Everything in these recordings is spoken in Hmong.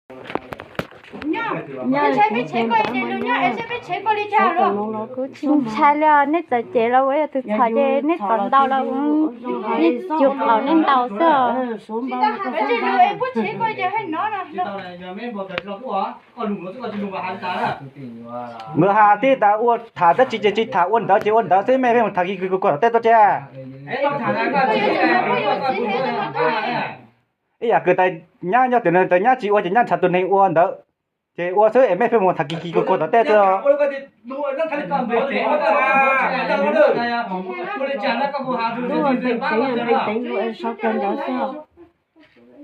Nyob, nyob, kuv tsis ntshai li, nej txawm cem los ua yog tus txhaum ces nej txhaum ntau los nej cuv qaum nej ntaus xwb. Nkawd has tib tas ua tham dab tsi ces tsis tham, ua ntawv ces ua ntawv xwb, mej pheej mus tham kis kis kuag kuag tom tej tuaj thiab. Ib yam kws tas nyab nyob tim no tas nyab tsis ua ces nyab nrhav tus neeg ua ntawd, ces ua xwb es mej pheej mus tham kis kis kuag kuag tom tej tuaj.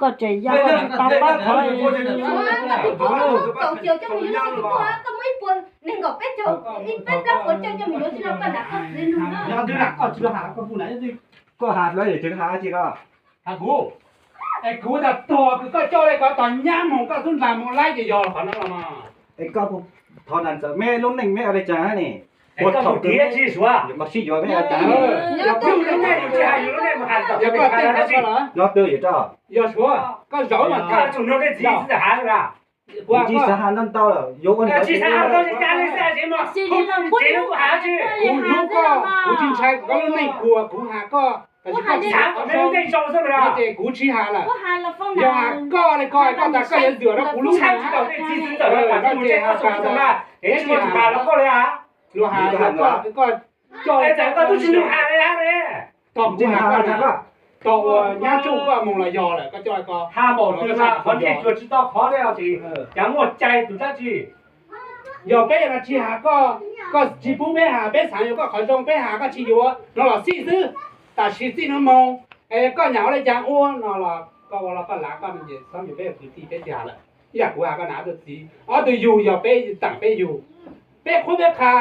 Koj tseem yog koj tsis tau pab qhov. Koj has los yog tseem has tsis koj. Kuv, es kuv tas tuag kws koj coj li ko tos nyab moog koj xub ntas moog laib ces yog qhov no los mas. Es koj thov nram ntxawm meb lub neej meb ua li cas ne? Koj thaum kws meb sib yuav meb ua cas? Yus lub neej yus tsis hais yus lub neej mus has txog yog koj tej dab tsi. Yog twg yog rau? Yog suav koj zaum mas koj tsum nrog tej txiv txwv has na. Kuv tsis xav has ntau ntau lawm, yuav ua ntawd tsis xav has ntau, tsis cas li xwb, tsev no, tsev no kuv has tsis. Kuv hlub koj, kuv tsis ntshai koj lub neej kuas kuv has koj. Xav kom meb lub neej zoo xwb no ces kuv tsis has lawm. Yog has koj li ko koj tas koj yuav ntxwam rau kuv lub neej tsis tau tej txiv txwv ntxawm no tas koj mus tsev koj txhob txog na, es tsis mus has rau koj li a. Luag has koj, koj coj txawm koj tub tsis nug has li a. Tog kuv has koj, tog uas nyab tsuj koj moog los yog lawm koj coj ko. Has npaum twg mas qhov ntej tsuas tsis tau qhov li os, cas muaj cai tus dab tsi. Yog peb no tsis has koj, koj tsis pub peb has, peb xaav yuav koj qhov zoo peb has koj tsis yuav no los xij xwb. Tam sim txij no moog, es koj nyam ua li cas ua no los koj ua los koj lav koj no ces txhob nrug peb ua kwv tij peb tsis has lawm. Ib yam kuv has koj nam tus txiv, ob tug yug yog peb taam peb yug, peb qhuab peb qha.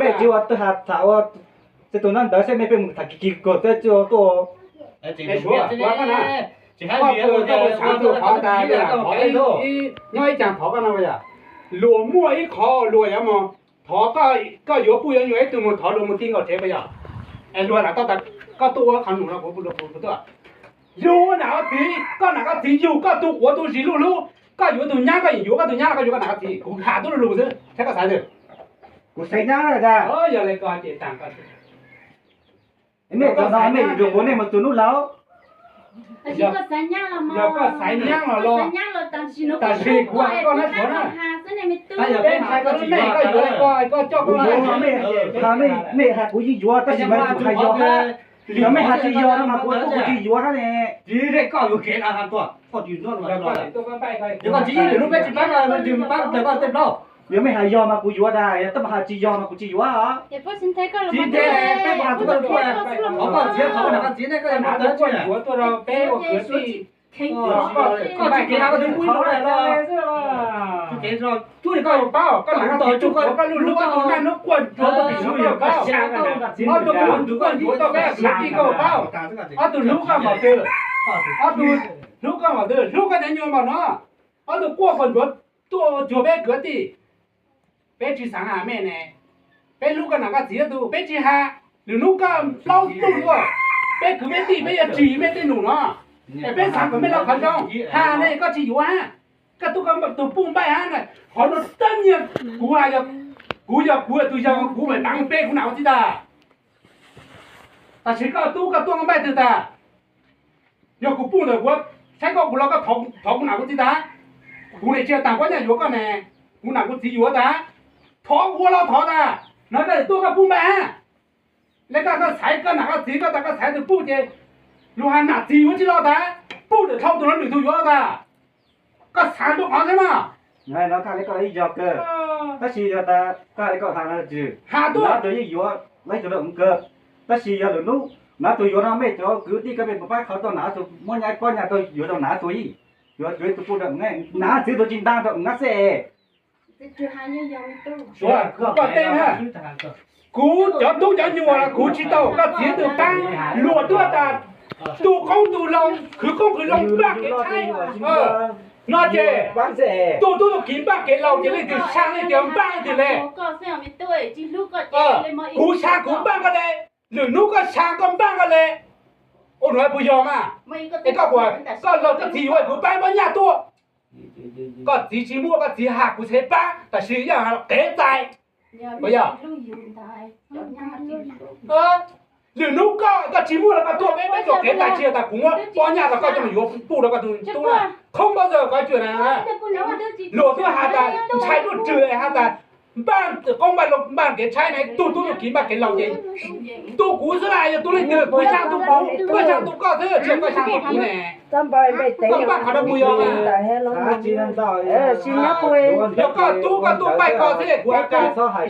Mej tsis ua twb has tham ua tej tug nab ntawd seb mej pheej mus tham kis kis kuag kuag tej tuaj tuaj. Koj xaav tus qhov tas, nyob ib caag thov koj no yog luag muaj ib qhov luag yuav mus thov, koj yuav puj yuav nyuam ib tug mus thov luag mus ti nkaus tsev puas yog? Es luag lam tau tas koj tuaj ua qhov num no kuv, luag kuv tuaj. Yug ua nam ua txiv, koj nam koj txiv yug koj tug quav tug zis luj hlub, koj yuav tug nyab koj yeem yuav koj tug nyab los koj yuav koj nam koj txiv, kuv has tub luj luj xwb, saib koj xav twg. Kuv xaiv nyab na. Yog li ko ces taag koj. Mej cov no mej yuav kuv nej mus txug nub laus. Yog koj xaiv nyab los los, tam sis kuv has koj nab suav na. Yog peb ntshai koj tsis yuav, koj yuav li ko, koj coj koj, mej has kuv yeej yuav tab sis mas kuv has yog hab. Yog mej has tsis yog no mas kuv tub kuv tsis yuav hab ne. Koj yuav kev na, yog koj tsis yeej lwm hnub peb tsis pab no, pab plaws koj tej plaub. Yog mej has yog mas kuv yuav tas, yog tab mas has tsis yog mas kuv tsis yuav os. Txiv nthe, peb puas has txug koj tub, thov koj txiv, thov koj nam koj txiv ne, koj yuav mus tawv tsi. Koj tsis kev has koj tus pub ib hnub na. Koj yuav paub, koj nam koj txiv tug quav koj luj hlub, koj tug naj hnub quaj ntsuav tuaj tim hnub koj paub. Ob tug quaj ntsuav tuaj peb kwv tij koj paub. Ob tug hlub koj npaum twg, ob tug hlub koj npaum twg, hlub koj cov nyuas npaum no. Ob tug quaj quaj ntsuav tuaj cuag peb kwv tij. Peb tsis xaav has mej ne. Peb hlub koj nam koj txiv tug, peb tsis has. Lwm hnub koj plaub tug tuaj, peb kwv peb tij peb yuav tsim mej tej num no. Es peb xaav kom mej lub qhov zoo, has ne koj tsis yuav hab. Koj tub koj tus puj npaij hab na, qhov no tab nyiaj kuv has, kuv yog kuv tus yawg kuv mam daav peb kuv nam kuv txiv tag. Tam sis koj tub koj tuaj npaij twg tag? Yog kuv puj ntawm kuv saib koj kuv los koj thov kuv nam kuv txiv tag. Kuv niam tsis taag kuv nyaj yuav koj ne, kuv nam kuv txiv yuav tag. Thov kuv los thov tag, no koj tuaj koj puj npaij hab. Le koj, koj xaiv koj nam koj txiv, koj tas koj xaiv tus puj ces luag has nam txiv yuav tsis los tag, puj ntawm dhau tus no lwm tug yuav tag. Koj xaav rua qhov xwb mas. Koj li koj ib yog kawg, tab sis yog tas koj li koj has no tsis has tuaj, nam tug yeej yuav, lawv yuav rau kawg. Tab sis yog lwm hnub nam tug yuav no mej cov kwv tij koj mej puas pab qhov tau nam tug muab nyaj pob nyaj tau yuav rau nam tug ib, yuav tus puj rau nam txiv tug tsis ntaag rau nam xwb. Koj teb na, kuv cov tub cov nyuas los kuv tsis tau koj txiv tug paab, luag tuaj tas tu qoob tu loo, khwv qoob khwv loo npaaj kev tshaib no ces tu tub tu kiv npaaj kev laug ces leej twg saib leej twg npaaj leej twg le. Kuv saib kuv npaaj koj le, lwm hnub koj saib koj npaaj koj le. Ua nuav puas yog mas? Es koj kuas koj laug koj txiv yuav kuv paab pob nyaj tuaj. Koj txiv tsis muaj koj txiv has kuv txhais pab, tab sis yog qev txais. Puas yog? Lwm hnub koj, koj tsis muaj los koj tuaj peb, peb tuaj qev txais tsis tas kuv muab pob nyaj rau koj coj mus yuav puj rau koj tus tub na. Không bao giờ có chuyện này. Luag twb has tas ntshai ruaj rwg has tas npaj qoob npaj loo npaj kev tshaib na, tug tub tug kiv npaj kev laus ces tug kuv xwb na, yog tug leej twg kuv xyaab tug kuv, koj xyaab tug koj xwb, tsis yog koj xyaab tug kuv ne. Koj npaj qhov no puas yog? Yog koj tub koj tub npaj koj xwb, kuv has tas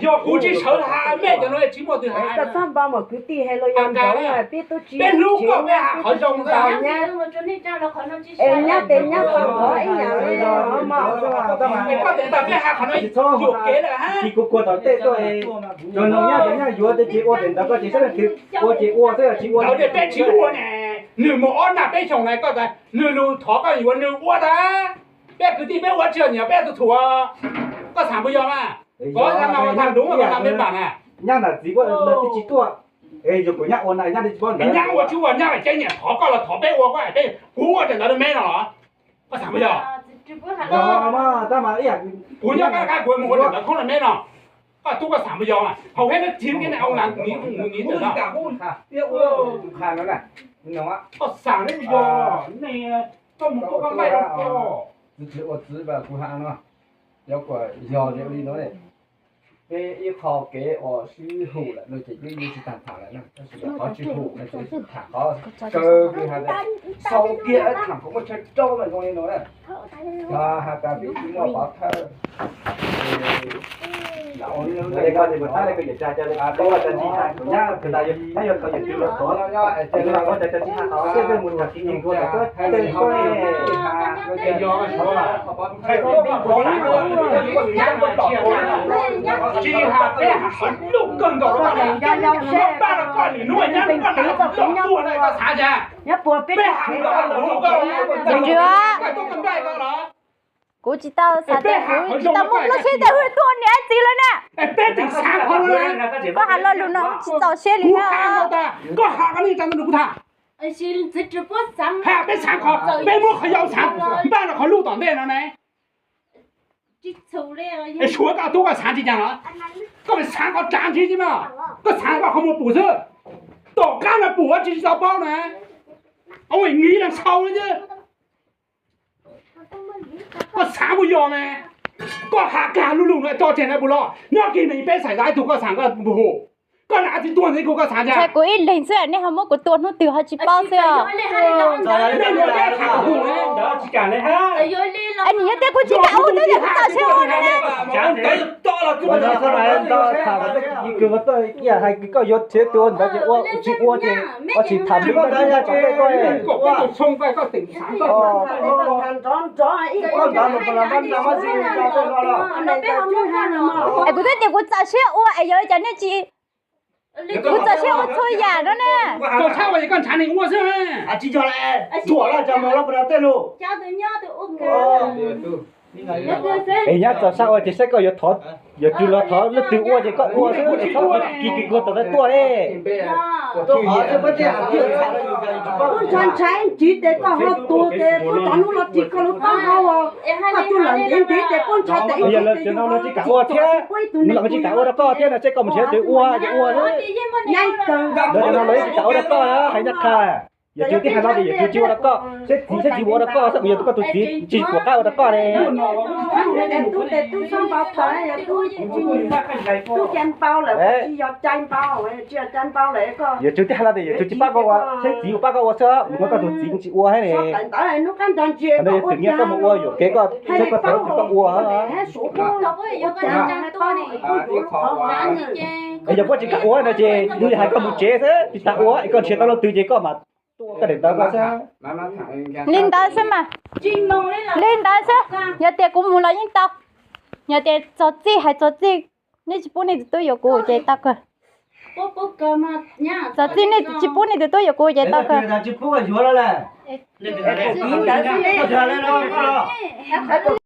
yog kuv tsis sawv has mej cov no tsis muaj twg has. Peb hlub koj peb has qhov zoo ntag. Koj tes tas peb has qhov no yuam kev lawm hab. Ntawd peb tsis ua ne, nws mus ob nag peb xyoos na koj tas nws lug thov koj yuav nws ua tas. Peb kwv tij peb ua tsis nyiam peb tus txhuam, koj xaav puas yog mas? Koj no thaum lub koj no peb npam na. Nyab nam txiv kuj tsis tuaj, yog kuv nyab ua na nyab tsis paub ntawd. Nyab ua tsis ua, nyab lam cem nyiam thov koj los thov peb ua, koj peb kuv ua tes ntawd rau meb no los? Koj xaav puas yog? Kuv nyob qab qab kuv mus ua tes ntawd thoob rau meb no. Koj tub koj xaav puas yog? Hauv hab nab txiv ke ne au las kuv ni ua tes ntawd. Koj xaav ne puas yog? Koj mus tuaj koj nqaij rau koj. Ua txiv kuv has no, yog kuas yog li no, peb ib qho kev ua sib hum lawm no ces yeej tsis tag tham lawm na, tab sis qhov tsis hum no ces tham qhov tsawg kws has tas xaus kiag tham kom muaj tsawg rau mas zoo li no na. Yog has tas peb tsis muaj pov thawj, Tsis has peb has qhov lug kawg nkaus rau koj ne, koj pab rau koj nws hnub nyab noj noj tuag na koj xav cas? Peb has koj lug koj, koj tuaj koj nqaij koj los? Kuv tsis tau xav tias kuv tsis tau muaj lub siab tias wb tuaj niam txiv lawm na. Peb tseem xaav qhov, koj has lo lus no tsis txaus siab li na. Koj has koj nej tsa ntawm kuv tham. Has peb xaav qhov, peb muab qhov yau xaav npaj rau qhov luj tom ntej no ne. Es suav koj tub koj xaav tsis cas los? Koj xaav qhov tsav ntshis tsis mas, koj xaav koj qhov muag pum xwb. Tom qab no pum tsis tau paub na. Ua nyiv lees xau na. Koj xaav puas yog ne? Koj has kag lug lug no tso tseg na puas los? Nyob kis no peb xaiv tau ib tug koj xaav koj puas hum? Koj nam txiv tuag ntxiv kuv koj xaav cas? Kuv ib leeg xwb nej ho muab kuv tua hnub twg ho tsis paub xwb. Nws yog tias kuv tsis kam ua ntawd ces kuv txaus siab ua no ne. Hais koj yuav nrhiav tus ntawd ces ua, tsis ua ces ua tsis tham li koj tsom tej koj. Es kuv twb tias kuv txaus siab ua es yog li cas nej tsis, kuv txaus siab ua txhua yam no ne. Koj tshab ua es koj ntshav neeg ua xwb. Es nyab txaus siab ua ces saib koj yuav thov, yuav tsum los thov leej twg ua ces koj ua xwb, tsis txhob kis kis kuag tom ntawd tuaj ne. Pub ntshav ntshav ib ntsis tes koj ho tuag tes pub tsov hnub no ris koj lub taub hau, koj tsuj lawm ntev ntev tes pub ntshav tes ib ntsis tes yog lawv tsis kam ua thiab, nws los tsis kam ua rau koj thiab no, seb koj mus nrhiav tus ua ces ua xwb. Lawv cov no lawv tsis kam ua rau koj, hais nyab qha. Yawm txiv twb hais no ces yawm txiv tsis ua rau koj, seb txiv seb txiv ua rau koj, saib kuv yog tus koj tus txiv tsis pom qab ua rau koj ne. Yawm txiv twb hais no ces yawm txiv tsis pab koj ua, seb txiv ua pab koj ua xwb, mus koj tus txiv tsis ua thiab ne. Hnub qab ntag ntsia, yawm txiv nyiam koj mus ua yuam kev koj, seb koj tau txiv koj ua. Es yog puab tsis kam ua no ces yus hais koj mus tsev xwb, tsis tas ua es koj nrhiav tau leej twg ces koj mam tuaj koj daim ntawv koj xwb. Li ntawd xwb mas, li ntawd xwb. Yog tias kuv mus los yeej tau. Yog tias txog txij hais txog txij, nej tsis pub nej tus tub yuav kuv ces tau kawg. Txog txij nej tsis pub nej tus tub yuav kuv ces tau kawg.